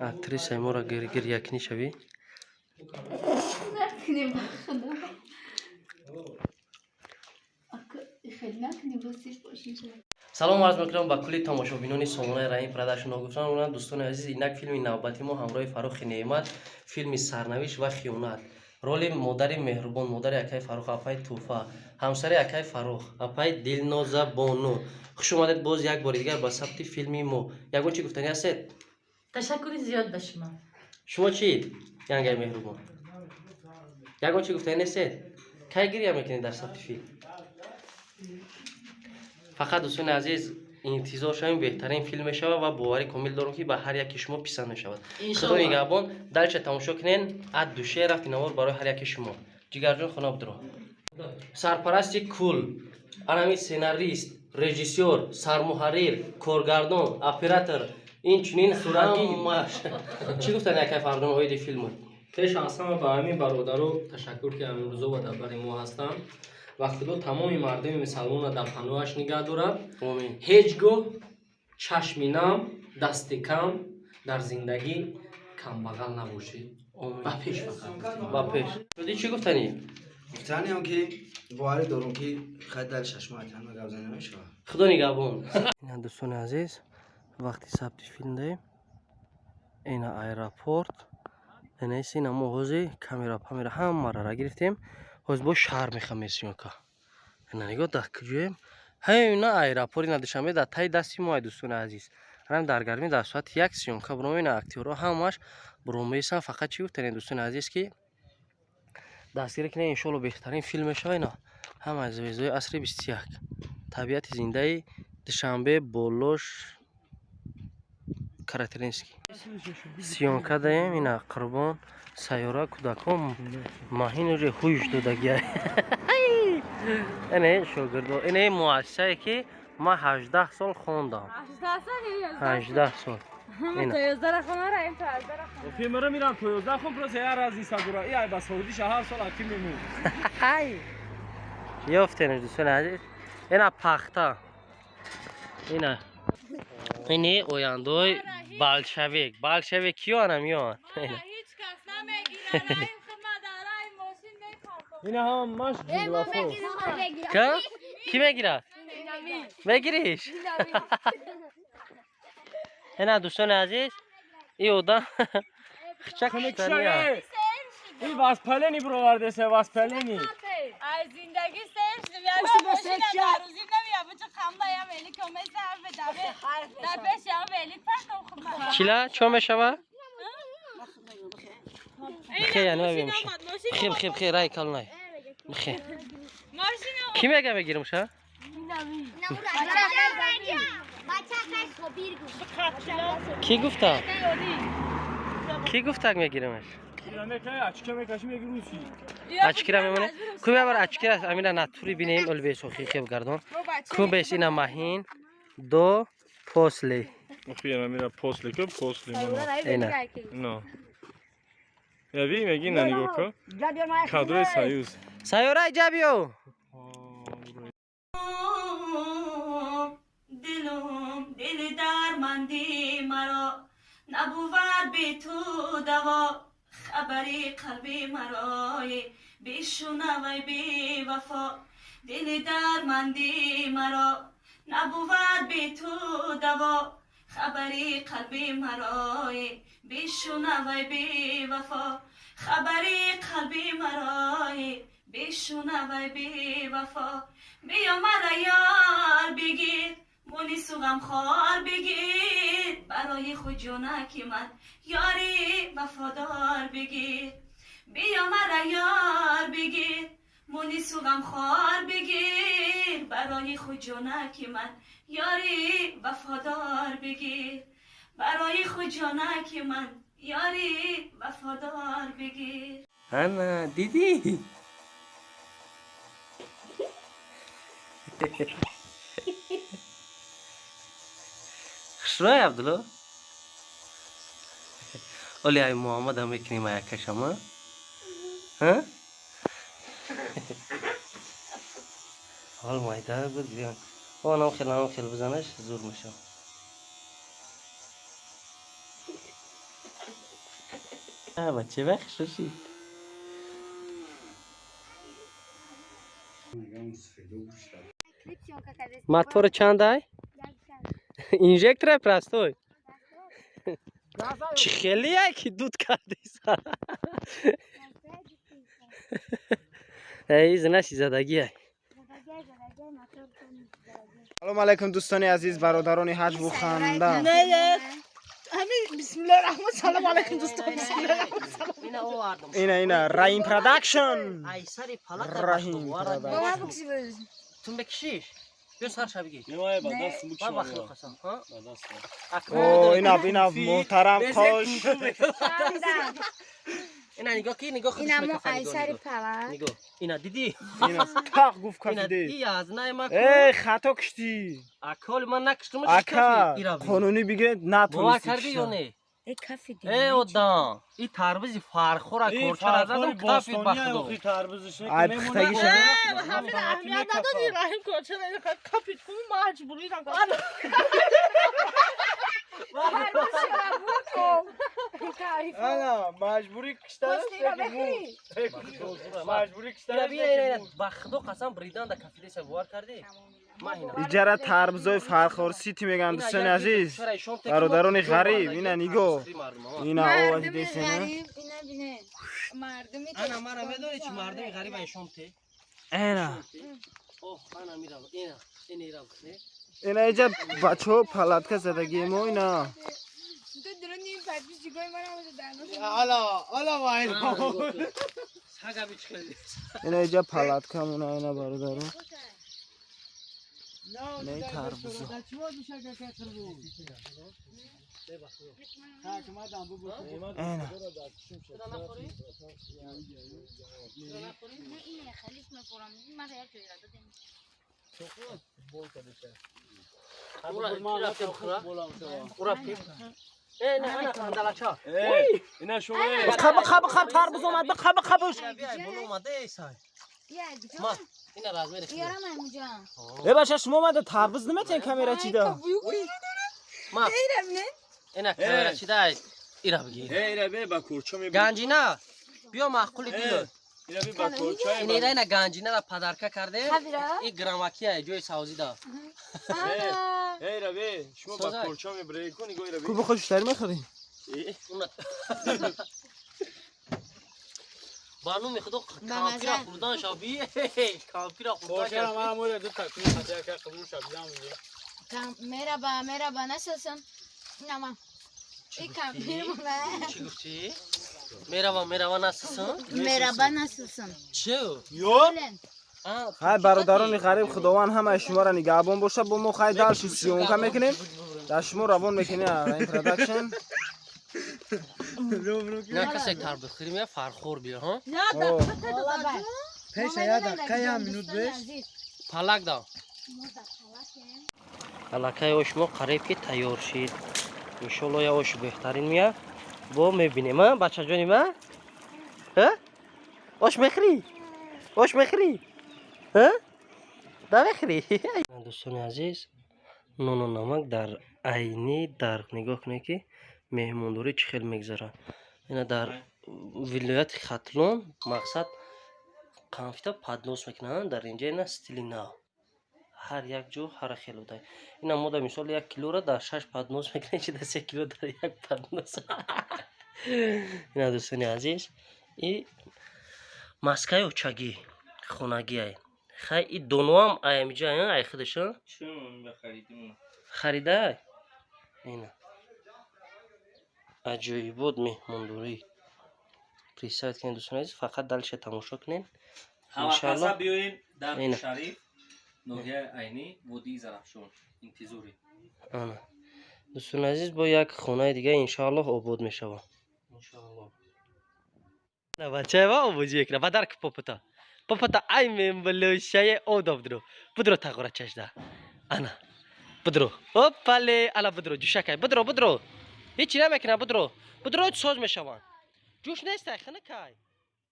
Актрисаи моро гирякунӣ шавӣ. Салом арз мекунам ба кулли тамошобинони сомонаи Раҳим Продакшн. Ногуфтан монанд, дӯстони азиз, инак филми навбати мо ҳамроҳи Фаррухи Неъмат, филми Сарнавишт ва хиёнат. Роли модари меҳрубон, модари акаи Фаррух, апаи Тӯҳфа, ҳамсари акаи Фаррух, апаи Дилноза Бону. Хуш омадед боз як бори дигар ба сабти филми мо. Ягон чӣ гуфтанӣ ҳастед? Ташаккури зиёд ба шумо. Шумо чӣ, янгаи меҳрубон? Ягон чӣ гуфтанӣ нестед? Кай гиря мекунед дар сабти филм? Фақат, дӯстони азиз, интизор шавем, беҳтарин филм мешавад ва боварӣ комил дорам, ки ба ҳар яки шумо писанд мешавад. Худо нигаҳбон, дальше тамошо кунен. От души рафти навор барои ҳар яки шумо. Ҷигарҷон, хона будро. Сарпарасти кул, анами сценарист, режиссёр, сармуҳаррир, коргардон, оператор, инчунин ҳамаш. Чӣ гуфтан, якай Фарҳон, оиди филму? Пеш аз ҳама ба ҳамин бародаро ташаккур, ки ҳамин рӯзо дар бари мо ҳастанд, ва Худо тамоми мардуми мусалмонро дар паноҳаш нигаҳ дорад. Омин. Ҳеҷ гоҳ чашми нам, дасти кам, дар зиндагӣ камбағал набошед. Ба пеш фақат. Ба пеш. Шудӣ, чӣ гуфтанӣ? Гуфтаниам, ки боварӣ дорам, ки хай дар 6 моҳ ҳама гап зани намешавад. Худо нигаҳбон. Ина, дӯстони азиз, вақти сабти филм даем. Ина аэропорт, инаис, ина мо ҳози камера памера ҳамаро гирифтем. Ҳоз бо шаҳр мехам съёмка. Ина нигоҳ, дар куҷоем? Ҳай, ина аэропорт, ина Душанбе дар таи дасти мо, ай дӯстони азиз. Ҳам дар гармӣ дар соати 1 съёмка буром. Ина актёрҳо ҳамаш буромесан. Фақат чӣ гуфтанем, дӯстони азиз, ки дастгирӣ кунем, иншоалло беҳтарин филм мешава. Ина ҳама звездои асри 21, табиати зиндаи Душанбе, болош Каратеринский. Съёмка даем. Ина Қурбон, Сайёра, кӯдакон, маҳин уже ҳуш додагия. Ине шогирдо, ине муассисае, ки ман 18 сол хондам, 18 сол. Филмро мирам то 11 хон, просто я раз исагура и ай ба саудиша ҳар сол актив мемон. Ёфтенаш, дӯстони азиз. Ина пахта, ина ини ояндои болшевик. Болшевик киё анам ёан? Ина ҳамаш ҷуглафо. Ка ки мегирад? Мегириш? Ина, дӯстони азиз, и одам хичак куштания. И воспаление бировардесе, воспаление. Аз зиндагӣ сер шудем, ягон мошина дар рӯзӣ намея, буча қамлаям велик омеса бедаве дар пешам велик партом худма. Чила чо мешава? Бихе, яъне мебинем. Бихе, бихе, бихе, рай калнай, бихе. Ки мега мегирам ша? Ки гуфта? Ки гуфтак мегирамаш? Ачкира мемоне? Ку бабар ачкира, амина натури бинем, олбес охи хеб гардон. Ку бес, ина маҳин до после. Охи, амира после ку после. Ина. Но. Я ви меги, на нигоҳ ку. Кадрои Союз. Сайёра, иҷа биё. Дилум, дили дарманди маро набувад би ту даво, хабари қалби марои бишунавай бевафо. Дили дарманди маро набувад би ту даво, хабари қалби марои бишунавай бевафо, хабари қалби марои бишунавай бевафо. Биё, мара ёр бигир, мунису ғамхор бигир, барои худ ҷонаки ман ёри вафодор бигир. Биё, мара ёр бигир, мунису ғамхор бигир, барои худ ҷонаки ман ёри вафодор бигир, барои худ ҷонаки ман ёри вафодор бигир. Ана дидӣ? Хушрӯй, Абдулло. Оли ай Муҳаммадам мекунем якашама. Ҳол майда буд. Онам хел, анам хел бизанаш, зур мешавад. Бача бахшошид. Мотор чандай? Инжектор простой. Чӣ хеле ки дуд кардиса. Эй, знаши задагӣ. Салом алейкум дӯстони азиз, бародарони ҳаҷву ханда. Бисмиллоҳи раҳмон. Салом алейкум дӯстон. Бисмиллоҳи раҳмон. Салом. Ина ина Раҳим Продакшн. Айсари палата Раҳим Продакшн. Тун бекишиш. Биё сарша бигир. О, ина ина муҳтарам қош. Ина нигоҳ ки нигоҳ худаш Ина мо мекафа, нигоҳ, айсари нигоҳ. пала. Нигоҳ. Ина дидӣ? Ина тақ гуфт Ина кафиде. и аз най ма Эй, хато киштӣ. Аколи ман накиштум. Ака, қонунӣ бигиред Бовар натонистӣ. кардӣ ё не? Э кафи ди. Э одам, и тарбизи фархора корчара задам кафид ба худо. Ай пухтагиша. Ҳамин аҳамият надоди Раҳим корчара кафид кун маҷбурӣ накард. Ана, маҷбурӣ киштанаш маҷбурӣ Ина бина ина ина ба худо қасам бридан да кафидеса бовар кардӣ? Ма ина. Иҷара тарбузои Фархор Сити мегӯянд дӯстони азиз. Бародарони ғариб, ина нигоҳ. Ина овози Мардуми десена. ғариб, ина бинед. Мардуми Ана мара медонӣ чи мардуми ғариб айшом те? Ана. Ох, ана мирав, ина, ина ирав, не? Ина иҷа бачаҳо палатка задагии мо ина. Ту дуруни подписчикои мара буда дар нос. Ала, ала вай. Сага бичхели. Ина иҷа палаткамона ина бародаро. Ина и тарбузо. Ина. Не ина халиф мефурам. Мара як ҷойра додем. Ура, ура, э, на, ана қандалача. Ина шумо Қаб қаб қаб тарбуз омад, қаб қабуш. Биай, боло омада эй сай. Я ҷон. Ма, ина размери. Ярам аймуҷон. Э бача шумо омада тарбуз наметен камера чида? Ма, ина камера чида ира бигир. Э, ира бе ба курча мебри. Ганҷина, биё маъқули биё. Ира бе ба курча. Ина ира ина ганҷинара падарка карде. Хабира? И грамакия ҷои савзида. Э, ира бе, шумо ба Созай. курча мебри. Ку нигоҳ ира бе. Ку бихош тари мехӯрӣ? Уна ба номи худо кампира хӯрдан шаби. Кампира хӯрдан шаби. Мераба, мераба, насылсың? Ина ма. И кампир мона. Чӣ гуфтӣ? Мерава, мерава насылсың? Мераба, насылсың? Чӣ? Ё. А, Хай бародарони ғариб, Худованд ҳамаи шуморо нигаҳбон бошад. Бо мо хай дальше съёмка мекунем. Дар шумо равон мекунем Раҳим Продакшн. На касе тарбуз хӯрӣ мея фархор биё, ҳа? О, Пеша я дақиқа я минут беш. Палак да. Аллакай ош мо қариб ки тайёр шид. Иншолло я ош беҳтарин мея. Бо мебинем, а бачаҷони ма? Ҳа? Ош мехӯрӣ? Ош мехӯрӣ? Ҳа? Да мехӯрӣ? Дӯстони азиз, нону намак дар айни дар нигоҳ кунед ки меҳмондорӣ чӣ хел мегузарад. Ина дар вилояти Хатлон мақсад конфита поднос мекунанд, дар инҷа ина стили нав. Ҳар як ҷо ҳар хел буда. Ина мо дар мисол як килора дар шаш поднос мекунем, чи дар се кило дар як поднос. Ина дӯстони азиз, и маскаи очагӣ хонагиай. Хай и доноам ай амиҷа ай худаш харидай. Ина аҷоибот меҳмондорӣ. Представить кунед дӯстони азиз, фақат дальше тамошо кунед. Ҳавақаса биёем дар Ина. Шариф, ноҳияи Айнӣ, водии Зарафшон. Интизорӣ. Ана. Дӯстони азиз, бо як хонаи дига иншоаллоҳ обод мешавад. Иншоаллоҳ. Бачаева обозӣ мекунад. Бадар ки попота. Попота ай мембалошае одоб дро. Будро тағора чашда. Ана. Будро. Опале, ала будро ҷушакай. Будро, будро. Ҳеҷ чи намекунад, будро. Будро соз мешаванд. Ҷӯш нестай, хунукай.